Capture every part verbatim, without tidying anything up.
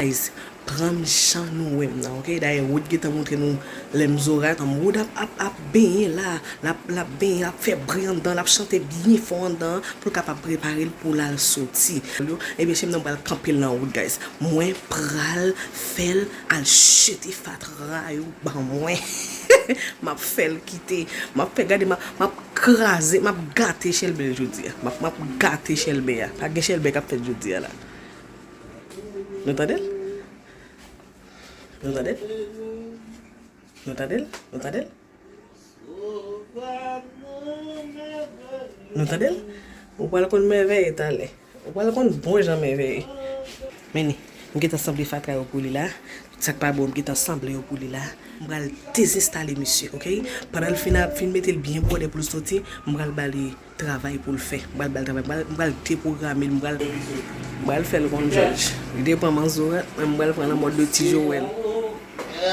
Guys, pran m jan nou wè m nan, oke? Dayè, Wood gentan montre nou lè m zorat. Wood ap, ap, ap benyen la. L ap, l ap benyen, l ap fè bri anndan, l ap chante byen fò anndan pou l kapab prepare l pou l al soti. Ebyen, chè m nan pral kanpe l nan wout, guys. Mwen pral fè l al jete fatra yo ban mwen. M ap fè l kite. M ap fè, gade, m ap, m ap kraze, m ap gate chèlbè l jodi a. M ap, m ap gate chèlbè a. Pa gen chèlbè k ap fèt jodi a la. Nou tande l? Nou tande l? Nou tande l? Nou tande l? Nou tande l? Ou pral konn mèvèye talè. Ou pral konn bon jan mèvèye. Men ni, m gentan sanble fatra yo pou li la. Tout sa k pa bon, m gentan sanble yo pou li la. M pral dezenstale misye, oke? Pandan l fin, fin mete l byen bwòdè pou l soti, m pral ba li travay pou l fè. M pral ba l travay, m pral, m pral depwograme l, m pral, m pral fè l konn jòj. Li te pran m an zorat, men m pral pran l an mòd de ti Joel. L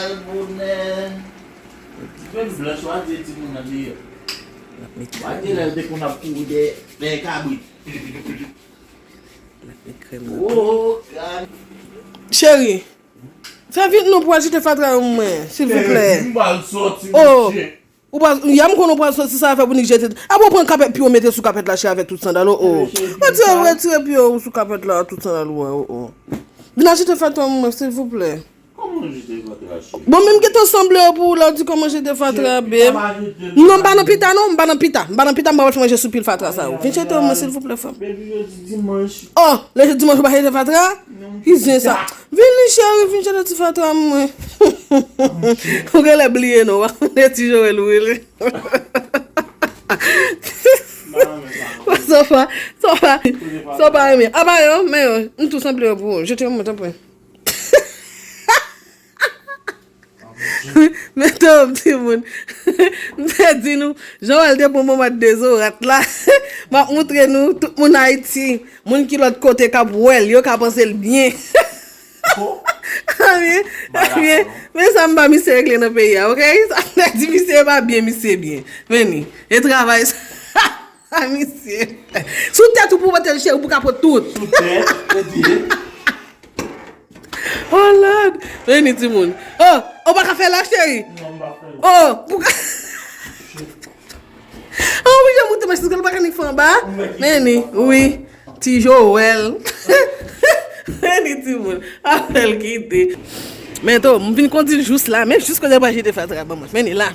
ap mete, l ap mete krèm nan tou. L ap mete krèm nan tou. Cheri, fè vit non pou al jete fatra yo mwen, silvouplè. Oh, ou pa, ya m konnen ou pral soti, sa fè pou nik jete. Apre ou pran kapèt pye ou mete sou kapèt la, cheri, avèk tout sandal ou, oh. Retire, retire pye ou sou kapèt la, tout sandal ou, oh, oh. Vin al jete fatra yo mwen, silvouplè. Kòman jete fatra, cheri? Bon, men m gentan sanble yo pou ou la, ou di kòman jete fatra, babe. Non, m pa nan pita, non, m pa nan pita. M pa nan pita, m pa pral fè manje sou pil fatra sa yo. Vin jete yo mwen, silvouplè, fanm. Baby, jodi dimanch. Oh, lè jodi dimanch ou pa jete fatra? Ki zen sa? Vini, cheri, vin jete ti fatra mwen. Ou genlè bliye non, w ap mete ti Joel ou rele. Sa w pa, sa w pa, sa w pa renmen. Apa yo, men yo, m tou sanble yo pou ou. Jete yo mwen, tanpri. Men tanpri, timoun. M te di nou, Joel te pran moman de zorat la. M ap montre nou, tout moun Ayiti, moun ki lòt kote k ap wè l, yo ka panse l byen. Ebyen, ebyen, men sa m ba misye regle nan peyi a, oke? Sa vle di misye pa byen, misye byen. Vini, e travay sa, misye. Sou tèt ou pou pote l, cheri, ou pou ka pot tout. Sou tèt, e di. Oh, Lord. Vini, timoun. Oh, ou pa ka fè la, cheri? Non, m pa fè la. Oh, pou ka. Oh, wi, jan moute machine, ou pa ka nik fè anba. Men ni, wi. Ti Joel. Men ni, timoun. Apèl kite. Men to, m vin kondi jous la, men jous kote pa jete fatra ban mwen. Men ni la.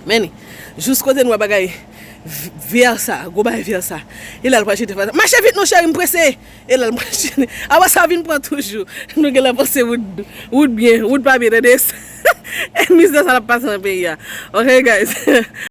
Men ni. Jous kote nou wè bagay v-, vè sa, gwo bagay vè sa. E la l pa jete fatra. Mache vit non, cheri, m prese. E la l pa jete. Apa sa vin pran toujou. Nou genlè panse wout, wout byen, wout pa byen, tande. E mizè sa l ap pase nan peyi a. Ok, guys.